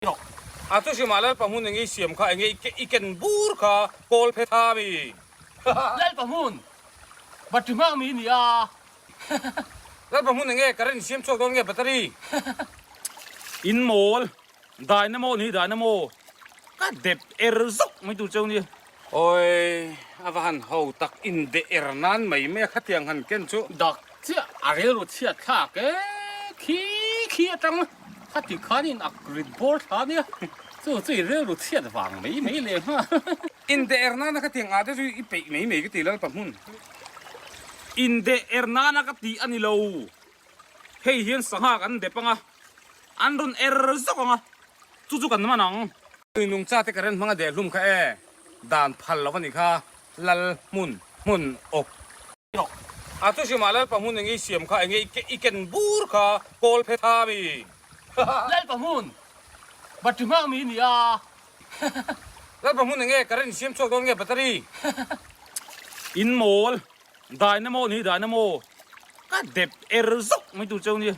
Rawh. A chu hrimah Lalpa hmun enge i siam kha enge i ken bur kha kawl phe tha mi. Lalpa hmun battery hmang mi ni a. Lalpa hmun enge current siam chhuak dawn nge battery. In mawl dynamo ni dynamo ka dep er zawk mai tur cheu nia. Awi a va han ho tak in de er nan mai mai a khatiang han ken chu. Dak chiah a rilru chhiat thlak e khi khi atang khati khan in ak rit bawr thla nia chu chu i rilru chhiat vang mai mai leh nghal. In de er nana khatiang ah te chu i peih mai mai ka ti Lalpa hmun. In de er nana ka ti a ni lo hei hian sangha kan dep anga an rawn er zawk anga chu chu kan man ang. Tui nungcha te current hmanga deh hlum kha e, dan phal lo a nih kha, lal hmun hmun awk. Rawh. A chu hrimah Lalpa hmun enge i siam kha enge i ken bur kha kawl phe tha mi. Lalpa hmun battery hmang mi ni a. Lalpa hmun enge current siam chhuak dawn nge battery. In mawl dynamo ni dynamo ka dep er zawk mai tur cheu nia.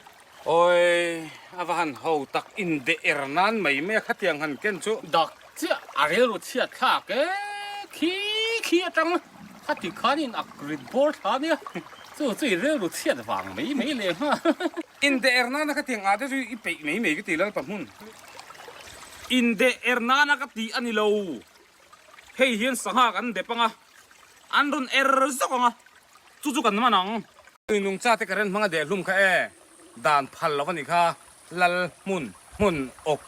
Awi a va han ho tak in de er nan mai mai a khatiang han ken chu. Dak chiah a rilru chhiat thlak e khi khi atang khati khan in ak rit bawr thla nia chu chu i rilru chhiat vang mai mai leh nghal. In de er nana khatiang ah te chu i peih mai mai ka ti Lalpa hmun. In de er nana ka ti a ni lo hei hian sangha kan dep anga an rawn er zawk anga chu chu kan man ang. Tui nungcha te current hmanga deh hlum kha e, dan phal lo a nih kha, lal hmun hmun awk.